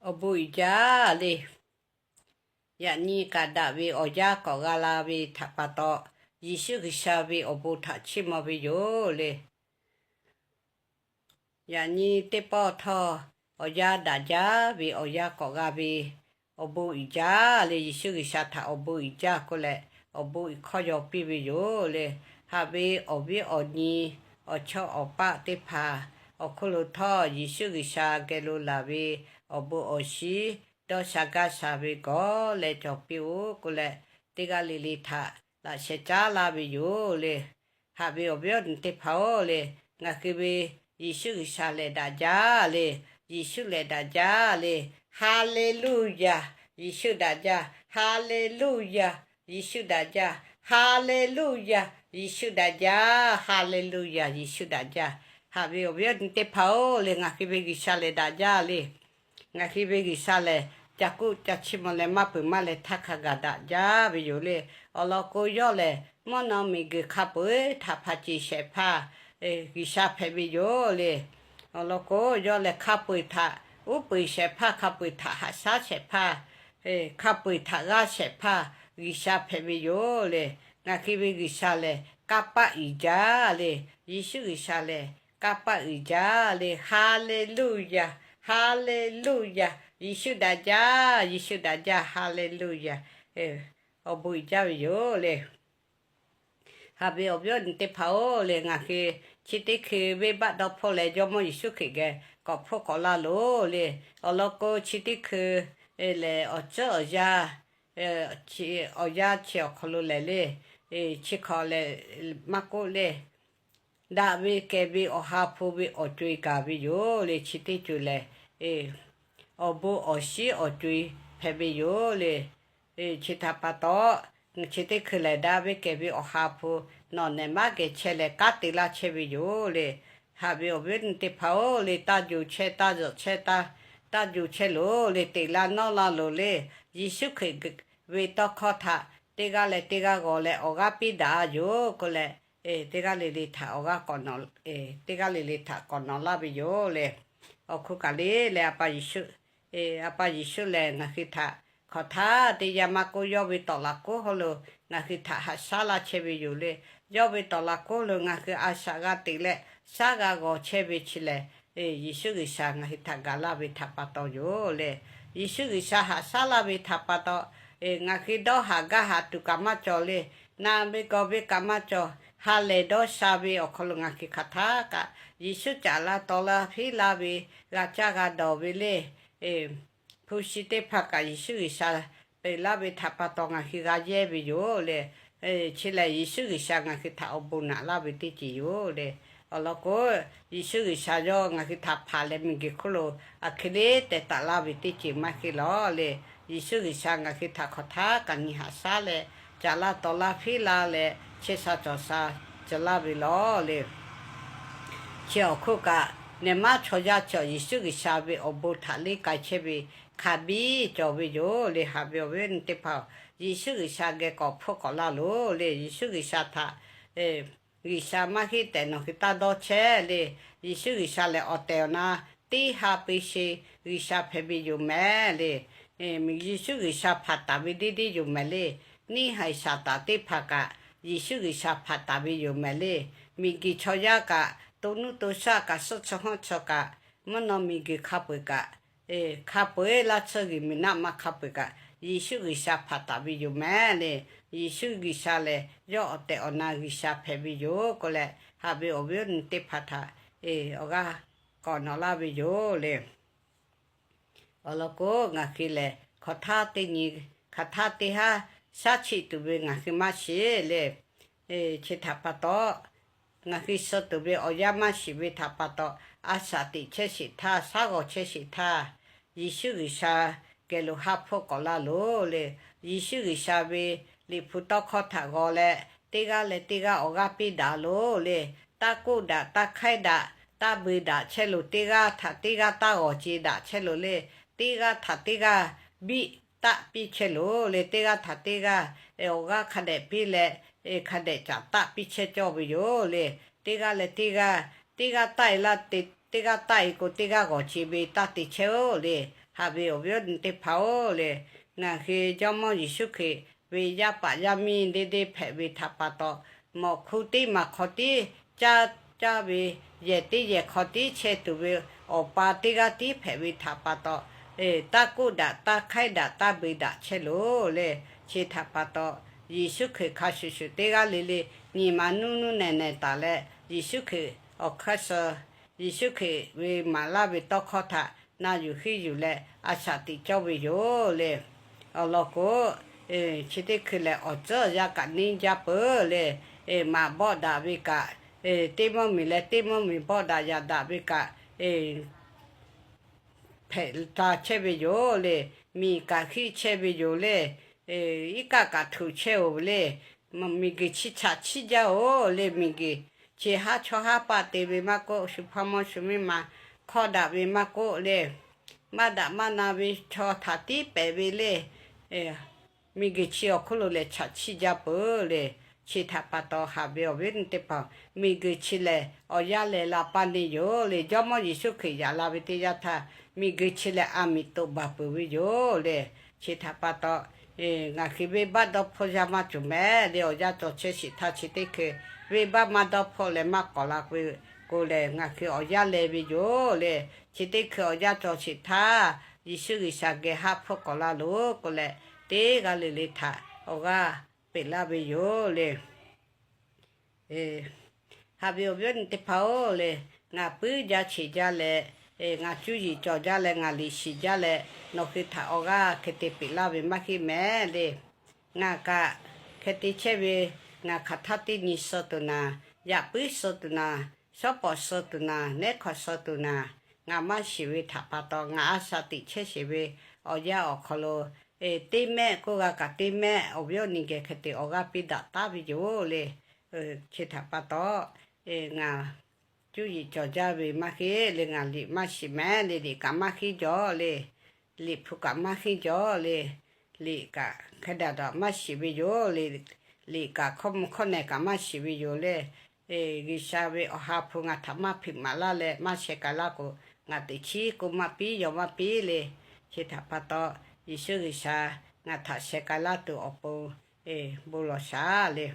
awˬ bon uiˍ jaˇ le. Yaꞈ nyi kaꞈ daꞈ ve awˬ yanˇ k'awꞈ g'a la ve htaꞈ pa taw, Yeˍsuˆ G'uiˬsha ve awˬ bon htaꞈ chiˇ mvuh ve yoˬ le. Yaꞈ nyi teˇ pawˆ htawˇ, awˬ yanˇ daꞈ jaˇ ve awˬ yanˇ k'awꞈ g'a ve, awˬ bon uiˍ jaˇ le. Yeˍsuˆ G'uiˬsha htaꞈ awˬ bon uiˍ jaˇ k'oˆ leh, awˬ bon uiˍ hkawˇ yaw piˇ ve yoˬ le. Haꞈ ve awˬ viˉ awˬ nyi, awˬ chawˇ awˬ paˆ teˇ hpaˍ awˬ hk'oˆ lo htawˇ, Yeˍsuˆ G'uiˬsha geh lo laˬ ve awˬ bon awˬ shinˉ dawˇ sha gaˇ sha ve gawˬ leh cawˬ piˇ-oˆ k'oˆ leh, teˇ g'aˇ le le htaꞈ laꞈ sheh caˉ laˇ ve yoˬ le. Haꞈ ve awˬ viˉ awˬ nyi teˇ hpaˍ-oˬ le, ngaˬ hui ve Yeˍsuˆ G'uiˬsha lehˬ daꞈ jaˇ le. Yeˍsuˆ lehˬ daꞈ jaˇ le. Haˍleˍluˆyaˍ, Yeˍsuˆ daꞈ jaˇ. Haˍleˍluˆyaˍ, Yeˍsuˆ daꞈ jaˇ. Haˍleˍluˆyaˍ, Yeˍsuˆ daꞈ jaˇ. Haˍleˍluˆyaˍ, Yeˍsuˆ daꞈ jaˇ. Haꞈ ve awˬ viˉ awˬ nyi teˇ hpaˍ-oˬ le, ngaˬ hui ve G'uiˬsha lehˬ daꞈ jaˇ le. Ngaˬ hui ve G'uiˬsha lehˬ, ca kuˆ ca chiˇ mvuh leh maˇ peuˬ maˇ leh htaˇ hk'a gaˬ daꞈ jaˇ ve yoˬ le. Awˬ lawn k'o, yawˇ lehˬ mvuhˇ naw miˬguiˬ hk'a peu-eˬ htaꞈ hpanˍ ceˬ shehˍ hpaˇ G'uiˬsha hpehꞈ ve yoˬ le. Awˬ lawn k'o, yawˇ lehˬ hk'a peu-eˬ htaꞈ uˉ peunˍ shehˍ hpaˇ, hk'a peu-eˬ htaꞈ haꞈ shaˉ shehˍ hpaˇ, hk'a peu-eˬ htaꞈ g'aˇ shehˍ hpaˇ G'uiˬsha hpehꞈ ve yoˬ le. Ngaˬ hui ve G'uiˬsha lehˬ kanˇ paˆ uiˍ jaˇ le. Yeˍsuˆ G'uiˬsha lehˬ kanˇ paˆ uiˍ jaˇ le. Haˍleˍluˆyaˍ, Haˍleˍluˆyaˍ, Yeˍsuˆ daꞈ jaˇ, Yeˍsuˆ daꞈ jaˇ, Haˍleˍluˆyaˍ. Awˬ bon uiˍ jaˇ ve yoˬ le. Haꞈ ve awˬ viˉ awˬ nyi teˇ hpaˍ-oˬ le, ngaˬ hui chi teˇ hkui venˇbaˆ dawˇ hpfuhˆ leh Jawˇmawˇ Yeˍsuˆ Hkriꞈ geh k'awꞈ hpfuhˆ k'awꞈ laˇ loˬ le. Awˬ lawn k'o, chi teˇ hkui lehˬ awˬ tcuhˉ awˬ yanˇ, awˬ yanˇ chi awˬ hk'aw lo lehˬ le, chi hk'awꞈ lehˬ maˇ k'oˆ le, daꞈ ve kehˬ ve Awˬ ha hpu ve awˬ co-e gaˬ ve yoˬ le. Chi teˇ co-e lehˬ, awˬ bon awˬ shinˉ awˬ co-e hpehꞈ ve yoˬ le. Chi htaꞈ pa taw, chi teˇ hkui lehˬ daꞈ ve kehˬ ve Awˬ ha hpu nawˬ nehˬ maˉ geh chehˇ leh kanˉ te laˇ chehˇ ve yoˬ le. Haꞈ ve awˬ viˉ awˬ nyi teˇ hpaˍ-oˬ le, taˇ jo chehˇ, taˇ zuhꞈ chehˇ, taˇ, taˇ jo chehˇ loˬ le. Teꞈ laˇ nawˇ laˇ loˬ le. Yeˍsuˆ Hkriꞈ ve tawˇ hkawˇ htaꞈ teˇ g'aˇ leh teˇ g'aˇ g'aw leh awˬ g'aˇ piˇ daꞈ-a yoˬ k'oˆ leh, teˇ g'aˇ le le htaꞈ awˬ g'aˇ k'awꞈ, teˇ g'aˇ le le htaꞈ k'awꞈ nawꞈ laˇ ve yoˬ le. Awˬ hk'oˆ kaꞈ le leh, A pa Yeˍsuˆ, A pa Yeˍsuˆ lehˬ ngaˬ hui htaꞈ hk'awꞈ htaˇ teˇ yanˇ maˇ k'oˆ, yawˇ ve tawˍ laꞈ k'oˉ hk'aw lo ngaˬ hui htaꞈ haꞈ shaˉ laˇ chehˇ ve yoˬ le. Yawˇ ve tawˍ laꞈ k'oˉ lo ngaˬ hui a shaꞈ g'a teꞈ leh shaˉ g'a g'awˬ chehˇ ve chi lehˬ, Yeˍsuˆ G'uiˬsha ngaˬ hui htaꞈ gaˬ laˇ ve htaꞈ pa taw yoˬ le. Yeˍsuˆ G'uiˬsha haꞈ shaˉ laˇ ve htaꞈ pa taw, ngaˬ hui dawˇ haˍ gaˇ haˍ tuˬ kaꞈ maˇ cawˬ le. Na ve gawˬ ve kaꞈ maˇ cawˬ. Ha lehˬ dawˇ sha ve awˬ hk'aw lo ngaˬ hui hk'aˬ htaˇ kaꞈ Yeˍsuˆ caꞈ la taw la piˇ laˇ ve, g'a caˇ g'a dawˬ ve le. Hpu shi teˇ hpaˍ kaꞈ Yeˍsuˆ G'uiˬsha peꞈ laˇ ve htaꞈ pa taw ngaˬ hui g'a yehˇ ve yoˬ le. Chi lehˬ Yeˍsuˆ G'uiˬsha ngaˬ hui htaꞈ awˬ bon naꞈ laˇ ve teˇ ceuˬ yoˬ le. Awˬ lawn k'o, Yeˍsuˆ G'uiˬsha yawˇ ngaˬ hui htaꞈ hpanˍ leh miˬguiˬ hk'oˆ lo aˬ hk'e le tehˬ taˍ laˇ ve teˇ ceuˬ maˇ heˆ lawˬ le. Yeˍsuˆ G'uiˬsha ngaˬ hui htaꞈ hk'awꞈ htaˇ kaꞈ nyi haꞈ shaˉ leh caꞈ laˇ taw laˇ piˇ laˇ leh chehˇ sha cawˬ sha cawˬ laˇ ve lawˬ le. Chi awˬ hk'oˆ kaꞈ, nehˬ maˉ chaw yaˇ cawˬ Yeˍsuˆ G'uiˬsha ve awˬ bon htaꞈ leˇ k'ai chehˇ ve hk'a biˇ cawˬ ve yoˬ le. Haꞈ ve awˬ viˉ awˬ nyi teˇ hpaˍ-oˬ, Yeˍsuˆ G'uiˬsha geh k'awꞈ hpfuhˆ k'awꞈ laˇ loˬ le. Yeˍsuˆ G'uiˬsha htaꞈ G'uiˬsha maˇ heˆ tehꞈ nawˬ hui taˇ dawˇ chehˇ le. Yeˍsuˆ G'uiˬsha lehˬ awˬ tehˬ awˬ na teˇ ha peu sheˍ G'uiˬsha hpehꞈ ve yoˬ mehˍ le. Yeˍsuˆ G'uiˬsha hpanˍ taˍ ve deˇ deˇ yoˬ mehˍ le. Neˇ haiˬ Saˍtanˍ teˇ hpaˍ kaꞈ Yeˍsuˆ G'uiˬsha hpanˍ taˍ ve yoˬ mehˍ le. Miˬguiˬ chaw yaˇ kaꞈ, to nuˇ to shaˆ kaꞈ, suhˆ chaw hawˉ chaw kaꞈ, mvuhˇ naw miˬguiˬ hk'a peu-eˬ kaꞈ, hk'a peu-eˬ laˇ tsuhˇ g'uiˬ miˬ naˆ ma hk'a peu-eˬ kaꞈ Yeˍsuˆ G'uiˬsha hpanˍ taˍ ve yoˬ mehˍ le. Yeˍsuˆ G'uiˬsha lehˬ yawˇ awˬ tehˬ awˬ na G'uiˬsha hpehꞈ ve yoˬ k'oˆ leh, haꞈ ve awˬ viˉ awˬ nyi teˇ hpaˍ htaꞈ awˬ g'aˇ k'awꞈ nawꞈ laˇ ve yoˬ le. Awˬ lawn k'o, ngaˬ hui lehˬ hk'awꞈ htaˇ teˇ nyi, hk'aˬ htaˇ teˇ haˉ shaˉ chiˆ tuˬ ve ngaˬ hui maˇ shiˍ le. Chi htaꞈ pa taw, ngaˬ hui suh tuˬ ve awˬ yanˇ maˇ shiˍ ve htaꞈ pa taw, a shaꞈ teꞈ chehˇ sheˍ htaˇ, shaˉ g'awˬ chehˇ sheˍ htaˇ, Yeˍsuˆ G'uiˬsha geh lo haˉ hpfuhˆ k'awꞈ laˇ loˬ le. Yeˍsuˆ G'uiˬsha ve Liꞈ hpu tawˇ hkawˇ htaꞈ g'aw leh, teˇ g'aˇ leh teˇ g'aˇ awˬ g'aˇ piˇ daꞈ loˬ le. Taˇ k'oˆ daꞈ, taˇ hk'aiˉ daꞈ, taˇ bui daꞈ chehˇ loˬ. Teˇ g'aˇ htaꞈ teˇ g'aˇ taˇ g'awˬ ce daꞈ chehˇ loˬ le. Teˇ g'aˇ htaꞈ teˇ g'aˇ biˆ taˆ piˇ chehˇ loˬ le. Teˇ g'aˇ htaꞈ teˇ g'aˇ awˬ g'aˇ hk'a dehꞈ piˇ leh, hk'a dehꞈ caˍ taˆ piˇ chehˇ cawˇ ve yoˬ le. Teˇ g'aˇ leh teˇ g'aˇ, teˇ g'aˇ taˇ e laˇ te, teˇ g'aˇ taˇ e k'o, teˇ g'aˇ g'awˬ ce ve taˇ te chehˇ-oˆ le. Haꞈ ve awˬ viˉ awˬ nyi teˇ hpaˍ-oˬ le, ngaˬ hui Jawˇmawˇ Yeˍsuˆ Hkriꞈ ve yaˇ paˍ yaˇ miˇ deˇ deˇ hpehꞈ ve htaꞈ pa taw, mawꞈ hk'u tiˉ maˬ hk'aw tiˉ caˇ caˇ ve, yehˬ teˇ yehˬ hk'aw tiˉ chehˇ tuˬ ve awˬ pa teˇ g'aˇ tiˉ hpehꞈ ve htaꞈ pa taw, taˇ k'oˆ daꞈ, taˇ hk'aiˉ daꞈ, taˇ beuꞈ daꞈ chehˇ loˬ le. Chi htaꞈ pa taw, Yeˍsuˆ Hkriꞈ hk'a shuˍ shuˍ teˇ g'aˇ le le nyi ma nuˇ nuˇ nehˬ nehˬ taˍ leh, Yeˍsuˆ Hkriꞈ awˬ hk'aˇ suh Yeˍsuˆ Hkriꞈ ve maˍ laˇ ve tawˇ hkawˇ htaꞈ na yuˬ henˇ yuˬ leh a shaꞈ teꞈ cawˇ ve yoˬ le. Awˬ lawn k'o, chi teˇ hkui lehˬ awˬ tcuhˉ awˬ yanˇ kaꞈ neˇ jaˇ peuˬ le. Maꞈ bawˆ daꞈ ve kaꞈ, teˇ mvuhˇ miˬ leh teˇ mvuhˇ miˬ bawˆ daꞈ yaꞈ daꞈ ve kaꞈ, hpehꞈ la chehˇ ve yoˬ le. Miˬ kaꞈ hiˆ chehˇ ve yoˬ le. Iˉ kaˆ kaꞈ htuꞈ chehˇ-oˬ ve le. Miˬguiˬ chi chaꞈ chiˇ jaˇ-oˬ le. Miˬguiˬ chi haˉ chawˇ haˉ paˆ te ve maˇ k'oˆ, shu hpaˇ mawˇ shu miˇ ma hk'awˇ daꞈ ve maˇ k'oˆ le, maˇ daꞈ maˇ na ve chaw htaꞈ tiˉ pehˍ ve le. Miˬguiˬ chi awˬ hk'oˆ lo lehˬ chaꞈ chiˇ jaˇ peuˬ le. Chi htaꞈ pa taw haꞈ ve awˬ viˉ awˬ nyi teˇ hpaˍ, miˬguiˬ chi lehˬ awˬ yanˇ leh la paˇ neˇ yoˬ le. Jawˇmawˇ Yeˍsuˆ Hkriꞈ yaꞈ la ve teˇ yanˇ htaˇ, miˬguiˬ chi lehˬ aˬ miˍ toꞈ baˬ peuˬ ve yoˬ le. Chi htaꞈ pa taw, ngaˬ hui venˇbaˆ dawˇ hpfuhˇ yaˇ maˇ cawˬ mehˍ le. Awˬ yanˇ cawˬ chehˇ sheˍ htaˇ chi teˇ hkui venˇbaˆ maˇ dawˇ hpfuhˇ leh maˇ k'awꞈ la ve k'o lehˬ, ngaˬ hui awˬ yanˇ leh ve yoˬ le. Chi teˇ hkui awˬ yanˇ cawˬ sheˍ htaˇ, Yeˍsuˆ G'uiˬsha geh haˆ hpfuhˇ k'awꞈ la loˬ k'o leh, teˇ g'aˇ le le htaꞈ awˬ g'aˇ peꞈ laˇ ve yoˬ le. Haꞈ ve awˬ viˉ awˬ nyi teˇ hpaˍ-oˬ le, ngaˬ puiˉ jaˇ cheꞈ jaˇ leh, ngaˬ cuˇ yiˍ cawˬ jaˇ leh ngaˬ liꞈ shiˍ jaˇ leh, nawˬ hui htaꞈ awˬ g'aˇ hk'e te peꞈ laˇ ve maˇ heˆ mehˍ le. Ngaˬ kaꞈ hk'e te chehˇ ve, ngaˬ hk'aˬ htaˇ teˇ nyi suh tuˬ naˍ, yaꞈ puiˉ suh tuˬ naˍ, shawˉ pawˍ suh tuˬ naˍ, nehˉ hk'awꞈ suh tuˬ naˍ, ngaˬ maˇ shiˍ ve htaꞈ pa taw ngaˬ a shaꞈ teꞈ chehˇ sheˍ ve awˬ yanˇ awˬ hk'aw lo, teˇ mehˆ k'oˆ g'a kaꞈ teˇ mehˆ awˬ viˉ awˬ nyi geh hk'e te awˬ g'aˇ piˇ daꞈ taˉ ve yoˬ le. Chi htaꞈ pa taw, ngaˬ cuˇ yiˍ cawˬ jaˇ ve maˇ heˆ le. Ngaˬ liꞈ maˇ shiˍ mehˍ le. Liꞈ kaꞈ maˇ henˇ jaw le. Liꞈ hpu kaꞈ maˇ henˇ jaw le. Liꞈ kaꞈ hk'e daꞈ daꞈ maˇ shiˍ ve yoˬ le. Liꞈ kaꞈ hkawˇ mvuh hkawˇ nehˬ kaꞈ maˇ shiˍ ve yoˬ le. G'uiˬsha ve awˬ ha hpu ngaˬ htaꞈ maˇ hpiꞈ maˍ laˇ leh maˇ sheh k'ai laˇ k'o, ngaˬ teꞈ chiˉ k'oˆ maˇ piˇ yaw maˇ piˇ le. Chi htaꞈ pa taw, Yeˍsuˆ G'uiˬsha ngaˬ htaꞈ sheh k'ai laˇ tuˬ awˬ pon bon lawˬ shaˍ le.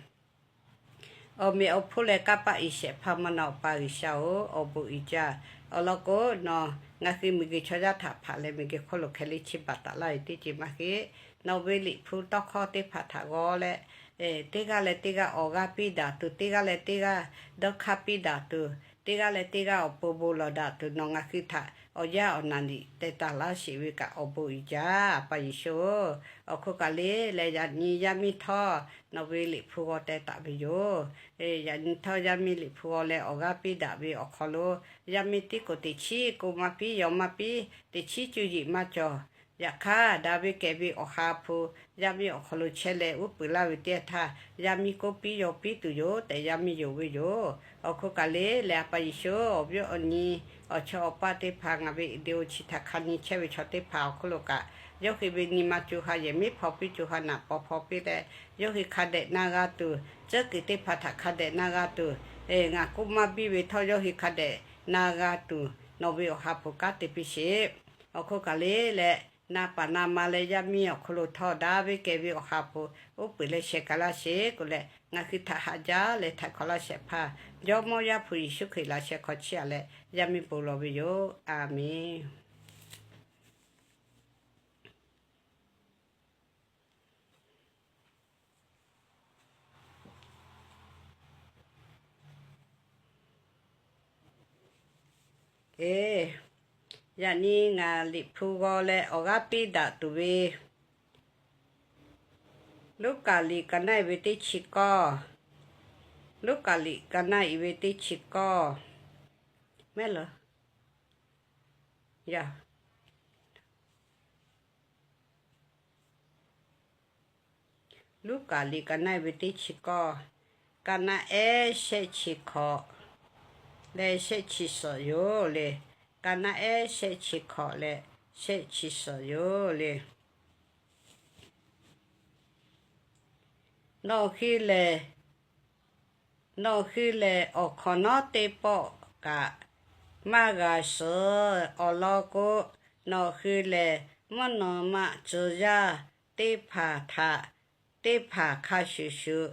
Awˬ meꞈ awˬ hponˇ leh kanˇ paˆ iˉ shehˍ hpaˇ maˇ na Awˬ pa G'uiˬsha-oˬ, awˬ bon uiˍ jaˇ. Awˬ lawn k'o, nawˬ ngaˬ hui miˬguiˬ chaw yaˇ htaꞈ hpaꞈ leh miˬguiˬ hk'oˆ lo hkeh leˇ chiˇ baˬ taˍ laˇ ve teˇ ceuˬ maˇ heˆ. Nawˬ ve liꞈ hpu tawˇ hkawˇ teˇ hpaˍ htaꞈ g'aw leh, teˇ g'aˇ leh teˇ g'aˇ awˬ g'aˇ piˇ daꞈ tuˬ, teˇ g'aˇ leh teˇ g'aˇ dawˇ hk'aˇ piˇ daꞈ tuˬ, teˇ g'aˇ leh teˇ g'aˇ awˬ pon bon lawˬ daꞈ tuˬ, nawˬ ngaˬ hui htaꞈ awˬ yanˇ awˬ naˍ liꞈ teh taˍ laˇ sheˍ ve kaꞈ awˬ bon uiˍ jaˇ, Awˬ pa Yeˍsuˆ-oˬ. Awˬ hk'oˆ kaꞈ le leh, yaꞈ nyi yaˇ miˇ htawˇ nawˬ ve liꞈ hpu g'aw teh taˍ ve yoˬ. Yaꞈ nyi htawˇ yaˇ miˇ liꞈ hpu g'aw leh awˬ g'aˇ piˇ daꞈ ve awˬ hk'aw lo, yaˇ miˇ tiˉ k'o teꞈ chiˉ k'oˆ maˇ piˇ yaw maˇ piˇ, teꞈ chiˉ cuˇ yiˍ maˇ cawˬ. Yaꞈ hk'aˇ, daꞈ ve kehˬ ve awˬ ha hpu yaˇ miˇ awˬ hk'aw lo chehˇ leh uˉ peunˍ laˇ ve teˇ yanˇ htaˇ, yaˇ miˇ k'oˆ piˇ yaw piˇ tuˬ yoˬ tehꞈ yaˇ miˇ yonˍ ve yoˬ. Awˬ hk'oˆ kaꞈ le leh, Awˬ pa Yeˍsuˆ, awˬ viˉ awˬ nyi awˬ chawˇ awˬ paˇ teˇ hpaˍ ngaˬ ve video chi htaꞈ hk'a nyi chehˇ ve chaw teˇ hpaˍ awˬ hk'oˆ lo kaꞈ, yawˇ hui ve nyi ma co ha yehˬ miˉ hpaw piˇ, co ha naꞈ paw hpaw piˇ leh, yawˇ hui hk'a dehꞈ na g'a tuˬ, tcuhˉ kuiˬ teˇ hpaˍ htaꞈ hk'a dehꞈ na g'a tuˬ, ngaˬ k'oˆ maˇ biˇ ve htawˇ yawˇ hui hk'a dehꞈ na g'a tuˬ, nawˬ ve awˬ ha hpu kanˉ te piˇ sheˍ. Awˬ hk'oˆ kaꞈ le leh, na paˍ na ma leh yaˇ miˇ awˬ hk'aw lo htawˇ daꞈ ve kehˬ ve awˬ ha hpu uˉ peunˍ leh sheh k'ai laˇ sheˍ k'o leh, ngaˬ hui htaꞈ haꞈ jaˇ leh htaiˍ hk'awꞈ laˇ shehˍ hpaˇ Jawˇmawˇ Yaˇ hpu Yeˍsuˆ Hkriꞈ laꞈ sheh hk'aw chiˇ aꞈ leh yaˇ miˇ bon lawˬ ve yoˬ. Aˬmenˍ. Eˬ, yaꞈ nyi ngaˬ liꞈ hpu g'aw leh awˬ g'aˇ piˇ daꞈ tuˬ ve, Luˉkaꞈ liꞈ ka naˆ iˉ ve teˇ chi kawˇ, Luˉkaꞈ liꞈ ka naˆ iˉ ve teˇ chi kawˇ, mehˉ lawˬ, yaˇ Luˉkaꞈ liꞈ ka naˆ iˉ ve teˇ chi kawˇ, ka naˆ ehˉ shehˆ chi hkawꞈ leh shehˆ chi suhˍ yoˬ le. Ka naˆ ehˉ shehˆ chi hkawꞈ leh shehˆ chi suhˍ yoˬ le. Nawˬ hui lehˬ, nawˬ hui lehˬ awˬ hkawnˍ nawˉ teˇ pawˆ kaꞈ maˇ g'a suh. Awˬ lawn k'o, Nawˬ hui lehˬ mvuhˇ naw ma tcuh yaˇ teˇ hpaˍ htaꞈ teˇ hpaˍ hk'a shuˍ shuˍ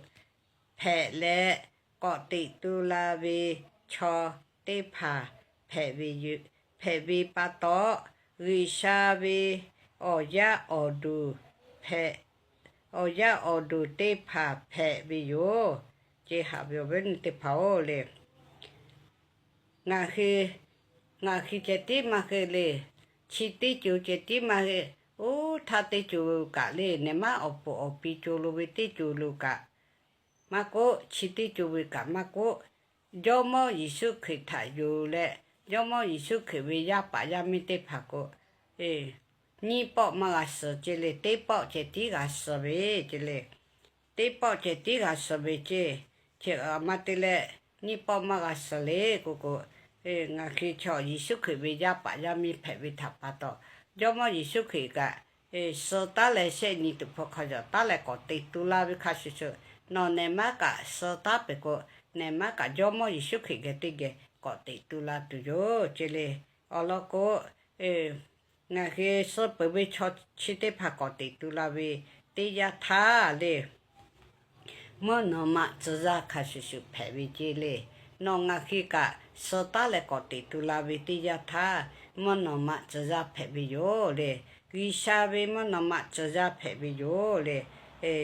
hpehꞈ leh, k'awꞈ teꞈ tu la ve chaw teˇ hpaˍ hpehꞈ ve pa taw, G'uiˬsha ve awˬ yaˇ awˬ duˬ hpehꞈ, awˬ yaˇ awˬ duˬ teˇ hpaˍ hpehꞈ ve yoˬ. Ceˇ, haꞈ ve awˬ viˉ awˬ nyi teˇ hpaˍ-oˬ le, ngaˬ hui, ngaˬ hui ceh tiˉ maˇ heˆ le. Chi teˇ co ceh tiˉ maˇ heˆ. Oˇ htaˇ teˇ co kaꞈ le, nehˬ maˉ awˬ puˍ awˬ pi co lo ve teˇ co lo kaꞈ maˇ k'oˆ, chi teˇ co ve kaꞈ maˇ k'oˆ, Jawˇmawˇ Yeˍsuˆ Hkriꞈ htaꞈ yonˍ leh, Jawˇmawˇ Yeˍsuˆ Hkriꞈ ve yaˇ paˍ yaˇ miˇ teˇ hpaˍ k'o, nyiˇ pawˆ maˇ g'a suh ceˇ le. Teˇ pawˆ ceh tiˉ g'a suh ve ceˇ le. Teˇ pawˆ ceh tiˉ g'a suh ve ceˇ. Chi maˇ te leh, nyiˇ pawˆ maˇ g'a suh le k'oˆ k'o, ngaˬ hui chaw Yeˍsuˆ Hkriꞈ ve yaˇ paˍ yaˇ miˇ hpehꞈ ve htaꞈ pa taw, Jawˇmawˇ Yeˍsuˆ Hkriꞈ kaꞈ suh taˉ leh shehˆ nyi tuˬ hpu hk'aw yaꞈ taˉ leh k'awꞈ teꞈ tu la ve hk'a shuˍ shuˍ, nawˬ nehˬ maˉ kaꞈ suh taˉ peuˬ k'o, nehˬ maˉ kaꞈ Jawˇmawˇ Yeˍsuˆ Hkriꞈ geh teˇ geh k'awꞈ teꞈ tu la tuˬ yoˬ ceˇ le. Awˬ lawn k'o, ngaˬ hui suh peuˬ ve chaw chi teˇ hpaˍ k'awꞈ teꞈ tu la ve teˇ yanˇ htaˇ le, mvuhˇ naw ma tcuh yaˇ hk'a shuˍ shuˍ hpehꞈ ve ceˇ le. Nawˬ ngaˬ hui kaꞈ suh taˉ leh k'awꞈ teꞈ tu la ve teˇ yanˇ htaˇ, mvuhˇ naw ma tcuh yaˇ hpehꞈ ve yoˬ le. G'uiˬsha ve mvuhˇ naw ma tcuh yaˇ hpehꞈ ve yoˬ le.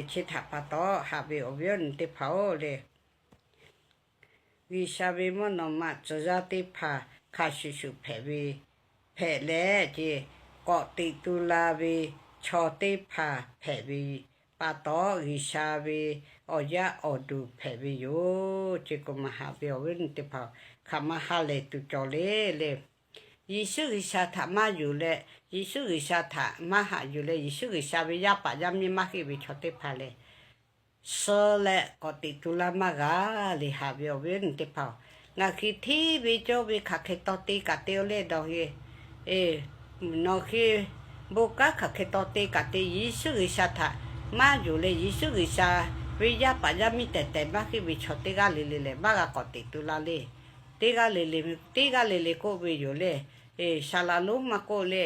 Chi htaꞈ pa taw, haꞈ ve awˬ viˉ awˬ nyi teˇ hpaˍ-oˬ le, G'uiˬsha ve mvuhˇ naw ma tcuh yaˇ teˇ hpaˍ hk'a shuˍ shuˍ hpehꞈ ve, hpehꞈ leh ceˇ, k'awꞈ teꞈ tu la ve chaw teˇ hpaˍ hpehꞈ ve pa taw, G'uiˬsha ve awˬ yaˇ awˬ duˬ hpehꞈ ve yoˬ ceˇ k'o, maˇ haꞈ ve awˬ viˉ awˬ nyi teˇ hpaˍ, hk'aˬ ma ha lehˬ tuˬ cawˬ le le. Yeˍsuˆ G'uiˬsha htaꞈ maˇ yonˍ leh, Yeˍsuˆ G'uiˬsha htaꞈ maˇ haꞈ yuˬ leh, Yeˍsuˆ G'uiˬsha ve yaˇ paˍ yaˇ miˇ maˇ heˆ ve chaw teˇ hpaˍ lehˬ, suh leh k'awꞈ teꞈ tu laˇ maˇ g'a le, haꞈ ve awˬ viˉ awˬ nyi teˇ hpaˍ-oˬ. Ngaˬ hui hteˇ ve cawˇ ve hk'aˬ hk'e taw te kaꞈ te-o le dawˬ he, nawˬ hui bon kanˉ hk'aˬ hk'e taw te kaꞈ te, Yeˍsuˆ G'uiˬsha htaꞈ maˇ yonˍ leh, Yeˍsuˆ G'uiˬsha ve yaˇ paˍ yaˇ miˇ tehˬ tehˬ maˇ heˆ ve chaw teˇ g'aˇ le le lehˬ, maˇ g'a k'awꞈ teꞈ tu laˇ le. Teˇ g'aˇ le le, teˇ g'aˇ le le k'oˆ ve yoˬ le. Saˍ laˍ lonˉ maˇ k'oˆ le,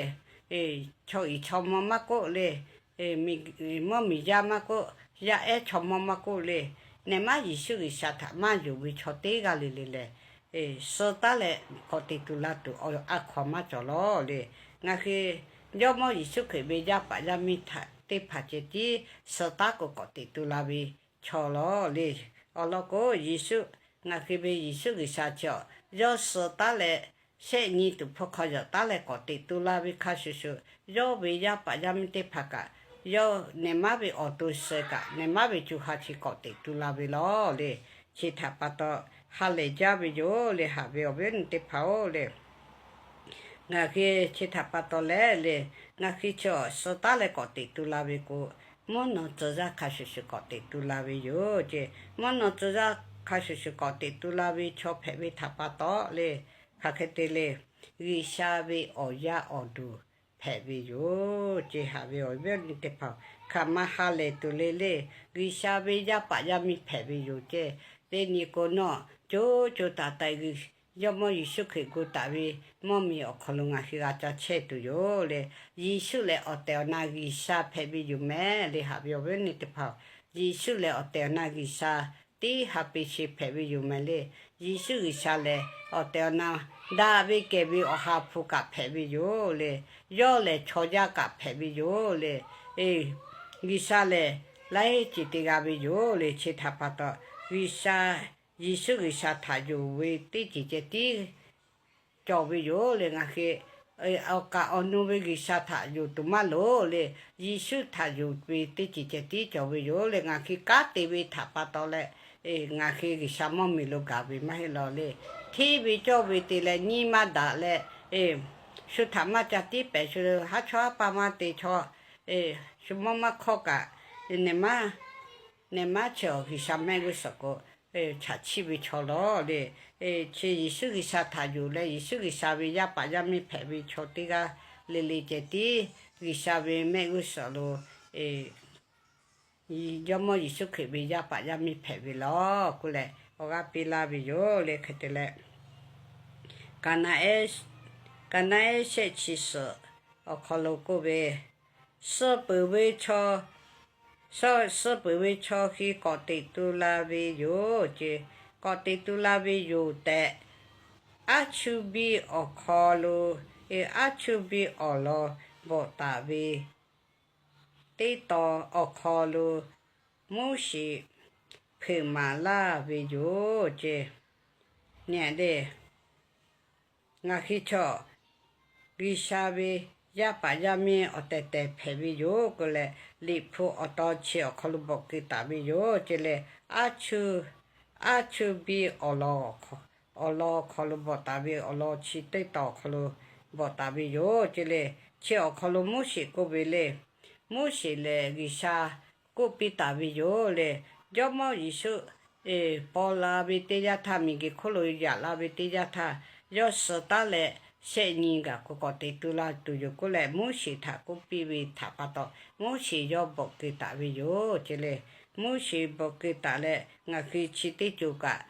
chaw iˍ chaw mvuh maˇ k'oˆ le, mvuhˇ miˬ yaˇ maˇ k'oˆ, yaˇ ehˉ chaw mvuh maˇ k'oˆ le, nehˬ maˉ Yeˍsuˆ G'uiˬsha htaꞈ maˇ yonˍ ve chaw teˇ g'aˇ le le lehˬ, suh taˉ leh k'awꞈ teꞈ tu la tuˬ a hkaw maˇ cawˬ lawˬ le. Ngaˬ hui Jawˇmawˇ Yeˍsuˆ Hkriꞈ ve yaˇ paˍ yaˇ miˇ htaꞈ teˇ hpaˍ ceh tiˉ suh taˉ k'o k'awꞈ teꞈ tu la ve chaw lawˬ le. Awˬ lawn k'o, Yeˍsuˆ, ngaˬ hui ve Yeˍsuˆ G'uiˬsha chi awˬ yawˇ suh taˉ leh, shehˆ nyi tuˬ hpu hk'aw yaꞈ taˉ leh k'awꞈ teꞈ tu la ve hk'a shuˍ shuˍ, yawˇ ve yaˇ paˍ yaˇ miˇ teˇ hpaˍ kaꞈ, yawˇ nehˬ maˉ ve awˬ to suh kaꞈ, nehˬ maˉ ve co ha chi k'awꞈ teꞈ tu la ve lawˬ le. Chi htaꞈ pa taw, ha lehˬ jaˇ ve yoˬ le, haꞈ ve awˬ viˉ awˬ nyi teˇ hpaˍ-oˬ le. Ngaˬ hui chi htaꞈ pa taw leh le, ngaˬ hui chi awˬ suh taˉ leh k'awꞈ teꞈ tu la ve k'o, mvuhˇ naw tcuh yaˇ hk'a shuˍ shuˍ k'awꞈ teꞈ tu la ve yoˬ ceˇ. Mvuhˇ naw tcuh yaˇ hk'a shuˍ shuˍ k'awꞈ teꞈ tu la ve chaw hpehꞈ ve htaꞈ pa taw le, hk'aˬ hk'e te le, G'uiˬsha ve awˬ yaˇ awˬ duˬ hpehꞈ ve yoˬ ceˇ, haꞈ ve awˬ viˉ awˬ nyi teˇ hpaˍ-oˬ. Hk'aˬ ma ha lehˬ tuˬ le le, G'uiˬsha ve yaˇ paˍ yaˇ miˇ hpehꞈ ve yoˬ ceˇ. Teˇ nyi k'o nawˬ co co taiˍ taiˍ Jawˇmawˇ Yeˍsuˆ Hkriꞈ gu taˍ ve mvuhˇ miˬ awˬ hk'aw lo ngaˬ hui g'a ca chehˇ tuˬ yoˬ le. Yeˍsuˆ lehˬ awˬ tehˬ awˬ na G'uiˬsha hpehꞈ ve yoˬ mehˍ le, haꞈ ve awˬ viˉ awˬ nyi teˇ hpaˍ-oˬ. Yeˍsuˆ lehˬ awˬ tehˬ awˬ na G'uiˬsha teˇ ha pe chi hpehꞈ ve yoˬ mehˍ le. Yeˍsuˆ G'uiˬsha lehˬ awˬ tehˬ awˬ na daꞈ ve kehˬ ve awˬ ha hpu kaꞈ hpehꞈ ve yoˬ le. Yawˇ lehˬ chaw yaˇ kaꞈ hpehꞈ ve yoˬ le. G'uiˬsha lehˬ laiˉ ceuˬ te g'a ve yoˬ le. Chi htaꞈ pa taw, G'uiˬsha, Yeˍsuˆ G'uiˬsha htaꞈ yonˍ ve teˇ ceuˬ ceh tiˉ cawˬ ve yoˬ le. Ngaˬ hui awˬ kaˍ awˬ nu ve G'uiˬsha htaꞈ yonˍ tuˬ maˇ loˍ le. Yeˍsuˆ htaꞈ yonˍ ve teˇ ceuˬ ceh tiˉ cawˬ ve yoˬ le. Ngaˬ hui kanˉ te ve htaꞈ pa taw leh, ngaˬ hui G'uiˬsha mvuhˇ miˬ lo gaˬ ve maˇ heˆ lawˬ le. Hteˇ ve cawˇ ve te leh nyiˇ maˇ daꞈ leh, shu htaꞈ maˇ ca tiˉ pehˍ, shu haˉ chawˇ haˉ paˇ maˇ te chaw, shu mawˇ maˇ hk'awˇ kaꞈ, nehˬ maˉ nehˬ maˉ chi awˬ G'uiˬsha mehˆ g'uˇ suhˍ k'o, chaꞈ chiˆ ve chaw lawˬ le. Chi Yeˍsuˆ G'uiˬsha htaꞈ yonˍ leh, Yeˍsuˆ G'uiˬsha ve yaˇ paˍ yaˇ miˇ hpehꞈ ve chaw teˇ g'aˇ le le ceh tiˉ G'uiˬsha ve mehˆ g'uˇ suhˍ lo Jawˇmawˇ Yeˍsuˆ Hkriꞈ ve yaˇ paˍ yaˇ miˇ hpehꞈ ve lawˬ k'oˆ leh awˬ g'aˇ piˇ laˇ ve yoˬ le. Hk'e te leh, Kaˍnaˆ ehˉ shehˆ chi suhˍ awˬ hk'aw lo k'oˆ ve, suh peuˬ ve chaw, suh peuˬ ve chaw hk'e k'awꞈ teꞈ tu la ve yoˬ ce. K'awꞈ teꞈ tu la ve yoˬ tehꞈ, aˉ chuˇ biˇ awˬ hk'aw lo, aˉ chuˇ biˇ awˬ lawn bvuhꞈ taˍ ve teˇ tawn awˬ hk'aw lo Moˉseˍ hpeuꞈ maˍ laˇ ve yoˬ ce. Nyi le, ngaˬ hui chaw G'uiˬsha ve yaˇ paˍ yaˇ miˇ awˬ tehˬ tehˬ hpehꞈ ve yoˬ k'oˆ leh, Liꞈ hpu awˬ tawn chi awˬ hk'aw lo bvuhꞈ keu taˍ ve yoˬ ce le. Aˉ chuˇ, aˉ chuˇ biˇ awˬ lawn, awˬ lawn hk'aw lo bvuhꞈ taˍ ve, awˬ lawn chi teˇ tawn awˬ hk'aw lo bvuhꞈ taˍ ve yoˬ ce le. Chi awˬ hk'aw lo Moˉseˍ k'oˆ ve le, Moˉseˍ lehˬ G'uiˬsha k'oˆ piˇ taˍ ve yoˬ le. Jawˇmawˇ Yeˍsuˆ paw la ve teˇ yanˇ htaˇ, miˬguiˬ hk'oˆ lo yaꞈ la ve teˇ yanˇ htaˇ, yawˇ suh taˉ leh shehˆ nyi gaˬ k'o k'awꞈ teꞈ tu la tuˬ yoˬ k'oˆ leh, Moˉseˍ htaꞈ k'oˆ piˇ ve htaꞈ pa taw, Moˉseˍ yawˇ bvuhꞈ keu taˍ ve yoˬ ce le. Moˉseˍ bvuhꞈ keu taˍ leh, ngaˬ hui chi teˇ co kaꞈ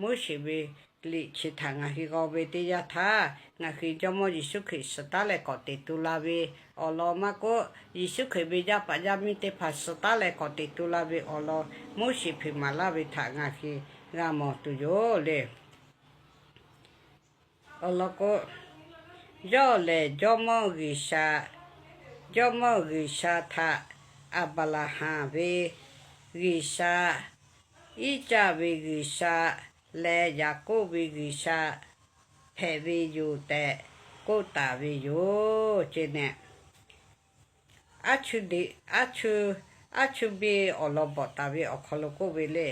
Moˉseˍ ve liꞈ chi htaꞈ ngaˬ hui g'aw ve teˇ yanˇ htaˇ, ngaˬ hui Jawˇmawˇ Yeˍsuˆ Hkriꞈ suh taˉ leh k'awꞈ teꞈ tu la ve awˬ lawn maˇ k'oˆ, Yeˍsuˆ Hkriꞈ ve yaˇ paˍ yaˇ miˇ teˇ hpaˍ suh taˉ leh k'awꞈ teꞈ tu la ve awˬ lawn Moˉseˍ hpeuꞈ maˍ laˇ ve htaꞈ ngaˬ hui g'a mawˬ tuˬ yoˬ le. Awˬ lawn k'o, yawˇ lehˬ Jawˇmawˇ G'uiˬsha, Jawˇmawˇ G'uiˬsha htaꞈ Aˍbraˍhanˍ ve G'uiˬsha, Iˉcaˆ ve G'uiˬsha leh Yaˍkoˆ ve G'uiˬsha hpehꞈ ve yoˬ tehꞈ k'oˆ taˍ ve yoˬ ce ne. Aˉ chuˇ, aˉ chuˇ biˇ awˬ lawn bvuhꞈ taˍ ve awˬ hk'aw lo k'oˆ ve le,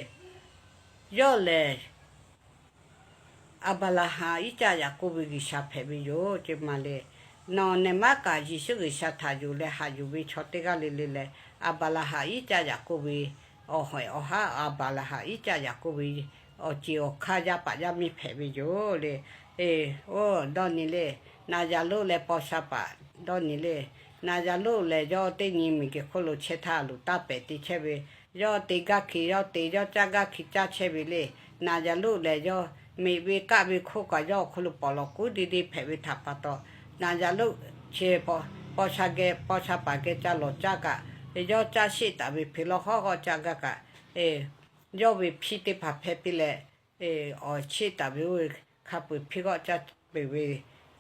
yawˇ lehˬ Aˍbraˍhanˍ, Iˉcaˆ, Yaˍkoˆ ve G'uiˬsha hpehꞈ ve yoˬ ce maˬ le. Nawˬ nehˬ maˉ kaꞈ Yeˍsuˆ G'uiˬsha htaꞈ yonˍ leh haꞈ yuˬ ve chaw teˇ g'aˇ le le lehˬ, Aˍbraˍhanˍ, Iˉcaˆ, Yaˍkoˆ ve awˬ hawehˬ awˬ haˉ, Aˍbraˍhanˍ, Iˉcaˆ, Yaˍkoˆ ve awˬ ceˬ awˬ hk'aˇ yaˇ paˍ yaˇ miˇ hpehꞈ ve yoˬ le. Oˇ dawˇ nyi le, Naˍzaˍruˆ leh paw sha paˍ dawˇ nyi le. Naˍzaˍruˆ lehˬ yawˇ teˇ nyi miˬguiˬ hk'oˆ lo chehˇ htaˇ loˍ taˇ pehˍ te chehˇ ve, yawˇ te gaˇ hk'e yawˇ te, yawˇ caˇ gaˇ hk'e caˇ chehˇ ve le. Naˍzaˍruˆ lehˬ yawˇ meꞈ ve kaˆ ve hk'oˆ kaꞈ yawˇ awˬ hk'aw lo pawˍ lawˬ kuˉ de de hpehꞈ ve htaꞈ pa taw, Naˍzaˍruˆ chi paw sha geh, paw sha paˍ geh ca lawˬ caˇ kaꞈ, yawˇ caˇ sheˆ taˍ ve hpeꞈ lawˇ hawˉ g'awˇ caˇ gaˇ kaꞈ, yawˇ ve hpiˇ teˇ hpaˍ hpehˇ piˇ leh, awˬ cheˆ taˍ ve oˇ ve hk'a peu-eˬ hpiˇ g'awˇ caˇ peuˬ ve,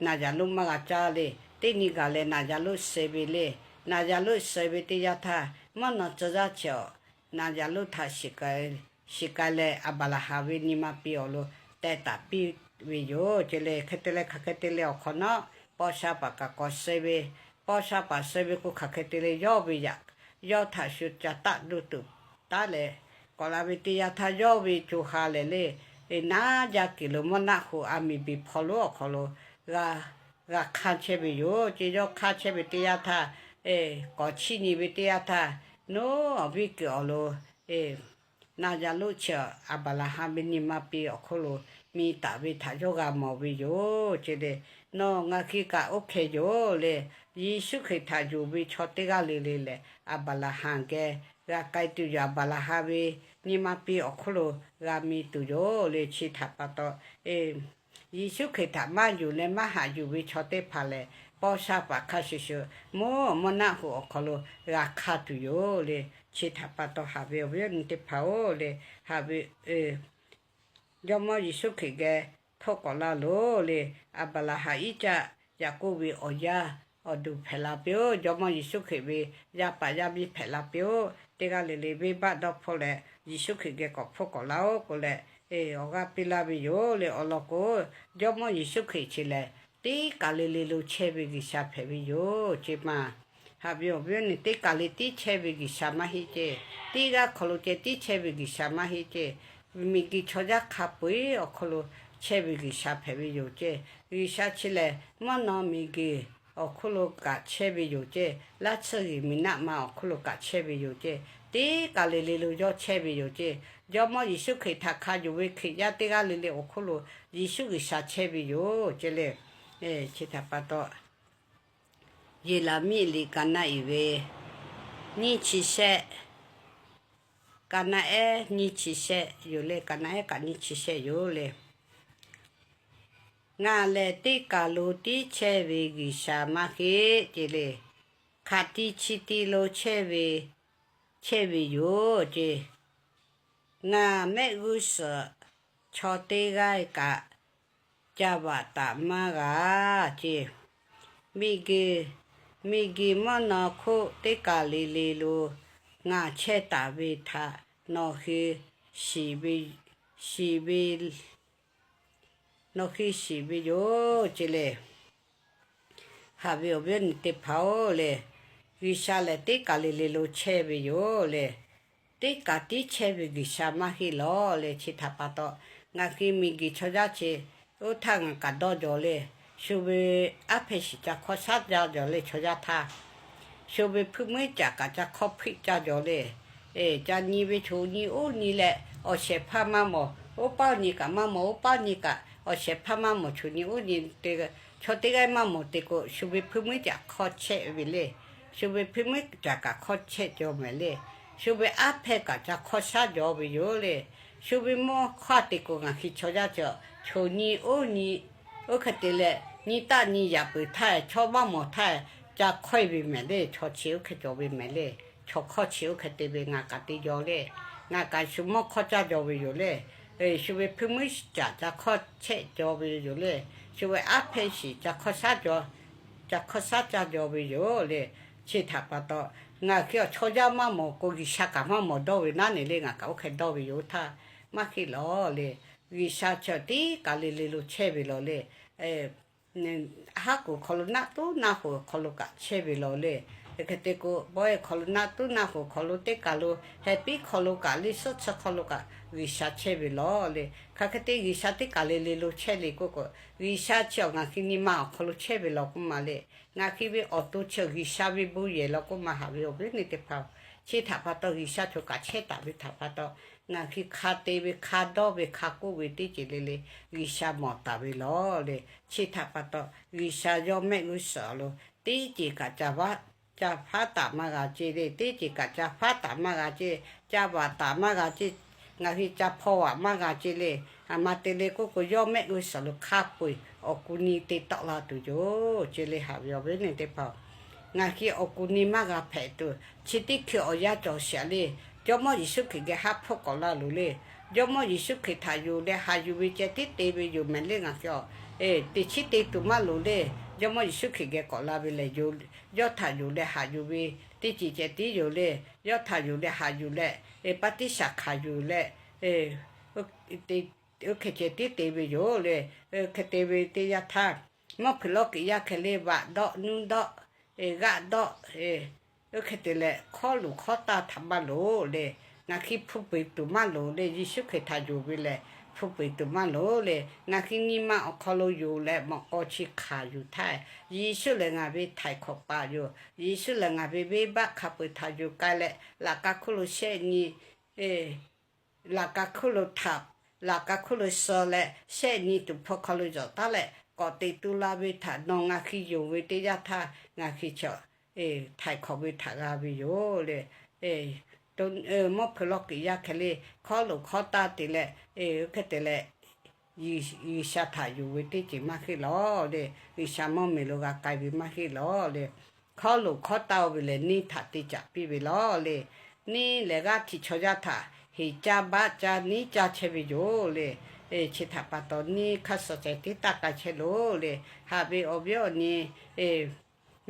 Naˍzaˍruˆ maˇ g'a caˇ le. Teˇ nyi gaˬ leh Naˍzaˍruˆ suh ve le. Naˍzaˍruˆ suh ve teˇ yanˇ htaˇ, mvuhˇ naw tcuh yaˇ chi awˬ Naˍzaˍruˆ htaꞈ shiˍ k'ai leh Aˍbraˍhanˍ ve nyi ma pi awˬ lo teh taˍ piˇ ve yoˬ ce le. Hk'e te leh hk'aˬ hk'e te leh awˬ hk'awꞈ nawˉ paw sha paˍ kaꞈ k'awꞈ suh ve, paw sha paˍ suh ve k'o hk'aˬ hk'e te leh yawˇ ve yaꞈ, yawˇ htaꞈ shu ca taˆ duˇ tuˬ taˉ leh k'awꞈ la ve teˇ yanˇ htaˇ, yawˇ ve co ha lehˬ le, naˉ jaˇ kuiˬ lo mvuhˇ naˆ hoꞈ a miˍ beˬ hpaw lonˉ awˬ hk'aw lo g'a hk'anˇ chehˇ ve yoˬ ce. Yawˇ hk'anˇ chehˇ ve teˇ yanˇ htaˇ, k'awꞈ chiˇ nyi ve teˇ yanˇ htaˇ, nawˉ awˬ viˉ kuiˬ awˬ lo Naˍzaˍruˆ chi Aˍbraˍhanˍ ve nyi ma pi awˬ hk'oˆ lo mi taˍ ve htaꞈ yawˇ g'a mawˬ ve yoˬ ce le. Nawˬ ngaˬ hui kaꞈ oˇ hkeh yoˬ le. Yeˍsuˆ Hkriꞈ htaꞈ yonˍ ve chaw teˇ g'aˇ le le lehˬ, Aˍbraˍhanˍ geh g'a k'ai tuˬ yoˬ. Aˍbraˍhanˍ ve nyi ma pi awˬ hk'oˆ lo g'a mi tuˬ yoˬ le. Chi htaꞈ pa taw, Yeˍsuˆ Hkriꞈ htaꞈ maˇ yonˍ leh maˇ haꞈ yuˬ ve chaw teˇ hpaˍ lehˬ, paw sha paˍ hk'a shuˍ shuˍ mvuhˇ mvuhˇ naˆ hoꞈ awˬ hk'aw lo g'a hk'anˇ tuˬ yoˬ le. Chi htaꞈ pa taw haꞈ ve awˬ viˉ awˬ nyi teˇ hpaˍ-oˬ le, haꞈ ve Jawˇmawˇ Yeˍsuˆ Hkriꞈ geh hpfuhˆ k'awꞈ laˇ loˬ le. Aˍbraˍhanˍ, Iˉcaˆ, Yaˍkoˆ ve awˬ yaˇ awˬ duˬ hpehꞈ la piˇ-oˆ. Jawˇmawˇ Yeˍsuˆ Hkriꞈ ve yaˇ paˍ yaˇ miˇ hpehꞈ la piˇ-oˆ. Teˇ g'aˇ le le venˇbaˆ dawˇ hpfuhˆ leh Yeˍsuˆ Hkriꞈ geh k'awꞈ hpfuhˆ k'awꞈ laˇ-oˆ k'oˆ leh, awˬ g'aˇ piˇ laˇ ve yoˬ le. Awˬ lawn k'o, Jawˇmawˇ Yeˍsuˆ Hkriꞈ chi lehˬ teˇ kaˬ le le lo chehˇ ve G'uiˬsha hpehꞈ ve yoˬ ce maˬ. Haꞈ ve awˬ viˉ awˬ nyi, teˇ kaˬ le tiˉ chehˇ ve G'uiˬsha maˇ heˆ ce. Teˇ g'aˇ hk'aw lo ceh tiˉ chehˇ ve G'uiˬsha maˇ heˆ ce. Miˬguiˬ chaw yaˇ hk'a peu-eˬ awˬ hk'oˆ lo chehˇ ve G'uiˬsha hpehꞈ ve yoˬ ce. G'uiˬsha chi lehˬ mvuhˇ naw miˬguiˬ awˬ hk'oˆ lo kaꞈ chehˇ ve yoˬ ce. Laˇ tsuhˇ g'uiˬ miˬ naˆ ma awˬ hk'oˆ lo kaꞈ chehˇ ve yoˬ ce. Teˇ kaˬ le le lo yawˇ chehˇ ve yoˬ ce. Jawˇmawˇ Yeˍsuˆ Hkriꞈ htaꞈ hk'a yonˍ ve Hkriꞈ yaˇ teˇ g'aˇ le le awˬ hk'oˆ lo Yeˍsuˆ G'uiˬsha chehˇ ve yoˬ ce le. Chi htaꞈ pa taw, Yeˍraˍmiˆ liꞈ kaꞈ naˆ iˍ ve nyiˇ chi shehˆ, kaꞈ naˆ ehˉ nyiˇ chi shehˆ yoˬ le. Kaꞈ naˆ ehˉ kaꞈ nyiˇ chi shehˆ yoˬ le. Ngaˬ lehˬ teˇ kaˬ lo tiˉ chehˇ ve G'uiˬsha maˇ heˆ ce le. Hk'aˬ ti chi ti lo chehˇ ve, chehˇ ve yoˬ ce. Ngaˬ mehˆ g'uˇ suhˍ chaw teˇ g'aˇ kaꞈ ca vaꞈ taˍ maˇ g'a ce. Miˬguiˬ, miˬguiˬ mvuhˇ naw hk'oˆ teˇ kaˬ le le lo ngaˬ chehˇ taˍ ve htaꞈ nawˬ hui shiˍ ve, shiˍ ve, nawˬ hui shiˍ ve yoˬ ce le. Haꞈ ve awˬ viˉ awˬ nyi teˇ hpaˍ-oˬ le, G'uiˬsha lehˬ teˇ kaˬ le le lo chehˇ ve yoˬ le. Teˇ kaˬ tiˉ chehˇ ve G'uiˬsha maˇ heˆ lawˬ le. Chi htaꞈ pa taw, ngaˬ hui miˬguiˬ chaw yaˇ chi oˇ htaˇ ngaˬ kaꞈ dawˇ jawˬ le. Shu ve aˉ hpehˇ shiˍ ca hk'awˇ shaˉ jaˇ jawˬ le chaw yaˇ htaˇ. Shu ve hpuiˇ muiˉ caꞈ kaꞈ ca hk'awˇ hpiˆ caˇ jawˬ le. Ca nyi ve choˬ nyi oˇ nyi leh awˬ shehˍ hpaˇ maˇ mawˬ, oˇ paˆ nyi kaꞈ maˇ mawˬ, oˇ paˆ nyi kaꞈ awˬ shehˍ hpaˇ maˇ mawˬ, choˬ nyi oˇ nyi te, chaw teˇ g'aˇ maˇ mawˬ te k'o, shu ve hpuiˇ muiˉ caꞈ hk'awˇ chehˇ ve le. Shu ve hpuiˇ muiˉ caꞈ kaꞈ hk'awˇ chehˇ jawˬ mehˍ le. Shu ve aˉ hpehˇ kaꞈ ca hk'awˇ shaˉ jawˬ ve yoˬ le. Shu ve mawˇ hk'aˇ te k'o, ngaˬ hui chaw yaˇ chi, choˬ nyi oˇ nyi, oˇ hk'e te leh nyi taˆ nyi yaꞈ peuˬ htaˇ, chaw maˇ mawˬ htaˇ, ca hk'awˇ e ve mehˍ le. Chaw chi oˇ hk'e cawˬ ve mehˍ le. Chaw hk'awˇ chi oˇ hk'e te ve ngaˬ kaꞈ te jaw le. Ngaˬ kaꞈ shu mawˇ hk'awˇ caˇ jaw ve yoˬ le. Shu ve hpuiˇ muiˉ caꞈ ca hk'awˇ chehˇ jaw ve yoˬ le. Shu ve aˉ hpehˇ shiˍ ca hk'awˇ shaˉ jaw, ca hk'awˇ shaˉ caˇ jaw ve yoˬ le. Chi htaꞈ pa taw, ngaˬ hui awˬ chaw yaˇ maˇ mawˬ k'o, G'uiˬsha kaꞈ maˇ mawˬ dawˇ ve naˉ ne le, ngaˬ kaꞈ oˇ hk'e dawˇ ve yoˬ htaˇ, maˇ heˆ lawˬ le. G'uiˬsha chi teˇ kaˬ le le lo chehˇ ve lawˬ le. Haˉ k'oˍ hk'aw lo naˆ tuˉ naˆ hoꞈ hk'aw lo kaꞈ chehˇ ve lawˬ le. Hk'e te k'o, bawehˇ hk'aw lo naˆ tuˉ naˆ hoꞈ hk'aw lo teˇ kaˬ lo, heh piˉ hk'aw lo kaꞈ, liˇ suhˉ tsuhˇ hk'aw lo kaꞈ G'uiˬsha chehˇ ve lawˬ le. Hk'aˬ hk'e te G'uiˬsha teˇ kaˬ le le lo chehˇ le k'oˆ k'o, G'uiˬsha chi awˬ ngaˬ hui nyi ma awˬ hk'aw lo chehˇ ve lawˬ k'oˆ ma le. Ngaˬ hui ve awˬ to chi awˬ G'uiˬsha ve bon yehˬ lawˬ k'oˆ ma haꞈ ve awˬ viˉ awˬ nyi teˇ hpaˍ-oˬ. Chi htaꞈ pa taw, G'uiˬsha choˬ kaꞈ chehˇ taˍ ve htaꞈ pa taw, ngaˬ hui hk'a te ve, hk'a dawˇ ve, hk'a k'oˆ ve teˇ ceuˬ le le G'uiˬsha mawˬ taˍ ve lawˬ le. Chi htaꞈ pa taw, G'uiˬsha yawˇ mehˆ g'uˇ suhˍ lo teˇ ceuˬ kaꞈ ca faˉ taˍ maˇ g'a ce le. Teˇ ceuˬ kaꞈ ca faˉ taˍ maˇ g'a ce, ca vaꞈ taˍ maˇ g'a ce, ngaˬ hui ca hpaw vaꞈ maˇ g'a ce le. Aˬ ma te le k'oˆ k'o, yawˇ mehˆ g'uˇ suhˍ lo hk'a peu-eˬ awˬ ku nyi te tawˆ la tuˬ yoˬ ce le haꞈ ve awˬ viˉ awˬ nyi teˇ hpaˍ-oˬ. Ngaˬ hui awˬ ku nyi maˇ g'a hpehꞈ tuˬ, chi teˇ hkui awˬ yanˇ cawˬ sheˍ le. Jawˇmawˇ Yeˍsuˆ Hkriꞈ geh haˉ hpfuhˆ k'awꞈ la loˬ le. Jawˇmawˇ Yeˍsuˆ Hkriꞈ htaꞈ yonˍ leh haꞈ yuˬ ve ceh tiˉ te ve yoˬ mehˍ le ngaˬ hui-oˬ. Teˇ chiˉ te tuˬ maˇ loˍ le. Jawˇmawˇ Yeˍsuˆ Hkriꞈ geh k'awꞈ la ve lehˬ, yawˇ htaꞈ yonˍ leh haꞈ yuˬ ve teˇ ceuˬ ceh tiˉ yoˬ le. Yawˇ htaꞈ yonˍ leh haꞈ yuˬ leh, paˇ tiˉ shaˍ hkanˍ yuˬ leh, oˇ hk'e ceh tiˉ te ve yoˬ le. Hk'e te ve teˇ yanˇ htaˇ, mvuhˇ hpeuꞈ lawˇ kiꞈ yaˇ hkeh le, vaꞈ dawˆ, nuˇ dawˆ, g'aˆ dawˆ, oˇ hk'e te leh hk'awˇ loˍ hk'awˇ taˇ htaꞈ maˇ loˍ le. Ngaˬ hui hpu peꞈ tuˬ maˇ loˍ le. Yeˍsuˆ Hkriꞈ htaꞈ yonˍ ve lehˬ, hpu peꞈ tuˬ maˇ loˍ le. Ngaˬ hui nyi ma awˬ hk'aw lo yonˍ leh mawꞈ k'aw chi hkanˍ yuˬ htaˇ, Yeˍsuˆ lehˬ ngaˬ ve htaiˍ hk'awꞈ paˍ yoˬ. Yeˍsuˆ lehˬ ngaˬ ve venˇbaˆ hk'a peu-eˬ htaꞈ yonˍ k'ai leh, laꞈ ka hkuˇ lo shehˆ nyi laꞈ ka hkuˇ lo htaꞈ, laꞈ ka hkuˇ lo suh leh shehˆ nyi tuˍ hpfuh hk'aw lo yawˬ taˉ leh k'awꞈ teꞈ tu la ve htaꞈ nawˬ ngaˬ hui yonˍ ve teˇ yanˇ htaˇ, ngaˬ hui chaw htaiˍ hk'awꞈ ve htaꞈ g'a ve yoˬ le. Mvuhˇ hpeuꞈ lawˇ kiꞈ yaˇ hkeh le, hk'awˇ loˍ hk'awˇ taˇ te leh, oˇ hk'e te leh G'uiˬsha htaꞈ yonˍ ve teˇ ceuˬ maˇ heˆ lawˬ le. G'uiˬsha mvuhˇmiˬ lo g'a k'ai ve maˇ heˆ lawˬ le. Hk'awˇ loˍ hk'awˇ taˇ-o ve lehˬ, neˇ htaꞈ te caˍ piˇ ve lawˬ le. Neˇ lehˬ g'aˇ htiꞈ chaw yaˇ htaꞈ heˍ caˇ baˆ caˇ neˇ caˇ chehˇ ve yoˬ le. Chi htaꞈ pa taw, neˇ hk'aˇ suh ceh tiˉ taˇ k'ai chehˇ loˬ le. Haꞈ ve awˬ viˉ awˬ nyi,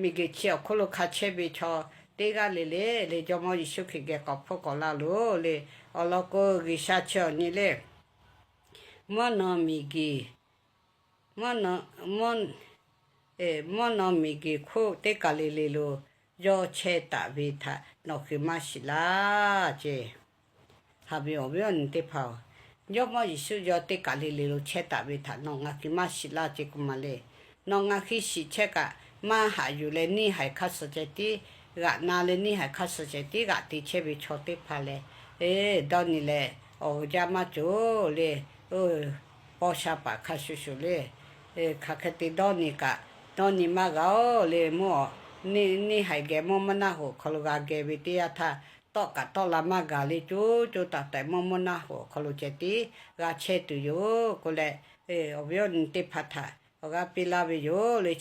miˬguiˬ chi awˬ hk'oˆ lo hk'a chehˇ ve chaw teˇ g'aˇ le le le, Jawˇmawˇ Yeˍsuˆ Hkriꞈ geh k'awꞈ hpfuhˆ k'awꞈ la loˬ le. Awˬ lawn k'o, G'uiˬsha chi awˬ nyi le, mvuhˇ naw miˬguiˬ, mvuhˇ naw miˬguiˬ hk'oˆ teˇ kaˬ le le lo yawˇ chehˇ taˍ ve htaꞈ nawˬ hui maˇ shiˍ laˇ ce. Haꞈ ve awˬ viˉ awˬ nyi teˇ hpaˍ-oˬ, Jawˇmawˇ Yeˍsuˆ yawˇ teˇ kaˬ le le lo chehˇ taˍ ve htaꞈ nawˬ ngaˬ hui maˇ shiˍ laˇ ce k'oˆ ma le. Nawˬ ngaˬ hui shiˍ chehˇ kaꞈ, maˇ haꞈ yuˬ leh neˇ haiˬ hk'aˇ suh ceh tiˉ g'aꞈ na leh, neˇ haiˬ hk'aˇ suh ceh tiˉ g'aꞈ te chehˇ ve chaw teˇ hpaˍ lehˬ, dawˇ nyi leh awˬ jaˇ maˇ cawˬ le. Paw sha paˍ hk'a shuˍ shuˍ le. Hk'aˬ hk'e te dawˇ nyi kaꞈ, dawˇ nyi maˇ g'a-oˬ le. Mvuhˇ neˇ haiˬ geh mvuhˇ mvuhˇ naˆ hoꞈ hk'aw lo g'a geh ve teˇ yanˇ htaˇ, tawˆ kaꞈ tawˆ la maˇ gaˬ le. Coˇ coˇ taˍ tehꞈ mvuhˇ mvuhˇ naˆ hoꞈ hk'aw lo ceh tiˉ g'a chehˇ tuˬ yoˬ k'oˆ leh, awˬ viˉ awˬ nyi teˇ hpaˍ htaꞈ awˬ g'aˇ piˇ laˇ ve yoˬ le.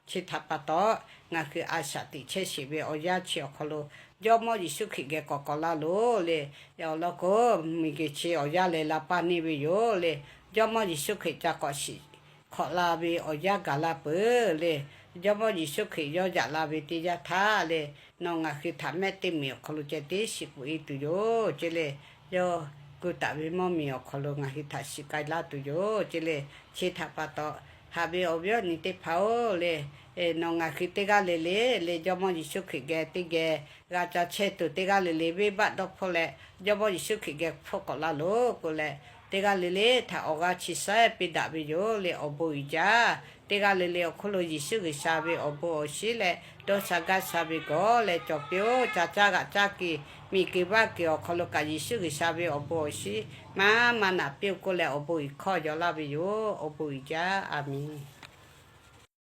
Chi htaꞈ pa taw, ngaˬ hui a shaꞈ teꞈ chehˇ sheˍ ve awˬ yanˇ chi awˬ hk'aw lo Jawˇmawˇ Yeˍsuˆ Hkriꞈ geh k'awꞈ k'awꞈ laˇ loˬ le. Awˬ lawn k'o, miˬguiˬ chi awˬ yanˇ leh la paˇ neˇ ve yoˬ le. Jawˇmawˇ Yeˍsuˆ Hkriꞈ ca k'awꞈ shiˍ hk'awꞈ la ve awˬ yanˇ gaˬ la peuˬ le. Jawˇmawˇ Yeˍsuˆ Hkriꞈ yawˇ yaꞈ la ve teˇ yanˇ htaˇ le, nawˬ ngaˬ hui htaꞈ mehˆ teˇ miˬ awˬ hk'aw lo ceh tiˉ shiˍ k'oꞈ e tuˬ yoˬ ce le. Yawˇ gu taˍ ve mawˇ miˬ awˬ hk'aw lo ngaˬ hui htaꞈ shiˍ k'ai laˇ tuˬ yoˬ ce le. Chi htaꞈ pa taw, haꞈ ve awˬ viˉ awˬ nyi teˇ hpaˍ-oˬ le, nawˬ ngaˬ hui teˇ g'aˇ le le le Jawˇmawˇ Yeˍsuˆ Hkriꞈ geh teˇ geh g'a ca chehˇ tuˬ, teˇ g'aˇ le le venˇbaˆ dawˇ hpfuhˆ leh Jawˇmawˇ Yeˍsuˆ Hkriꞈ geh hpfuhˆ k'awꞈ laˇ loˬ k'oˆ leh, teˇ g'aˇ le le htaꞈ awˬ g'aˇ chi saiˉ piˇ daꞈ ve yoˬ le. Awˬ bon uiˍ jaˇ. Teˇ g'aˇ le le awˬ hk'oˆ lo Yeˍsuˆ G'uiˬsha ve awˬ bon awˬ shinˉ leh dawˇ sha gaˇ sha ve gawˬ leh cawˬ piˇ-oˬ. Ca caˇ g'aꞈ caˇ kuiˬ, miˬguiˬ vaˇ kuiˬ awˬ hk'aw lo kaꞈ Yeˍsuˆ G'uiˬsha ve awˬ bon awˬ shinˉ maˇ maˇ naꞈ piˇ-oˬ k'oˆ leh, awˬ bon uiˍ hkawˇ yaw laˇ ve yoˬ. Awˬ bon uiˍ jaˇ. A menˬ.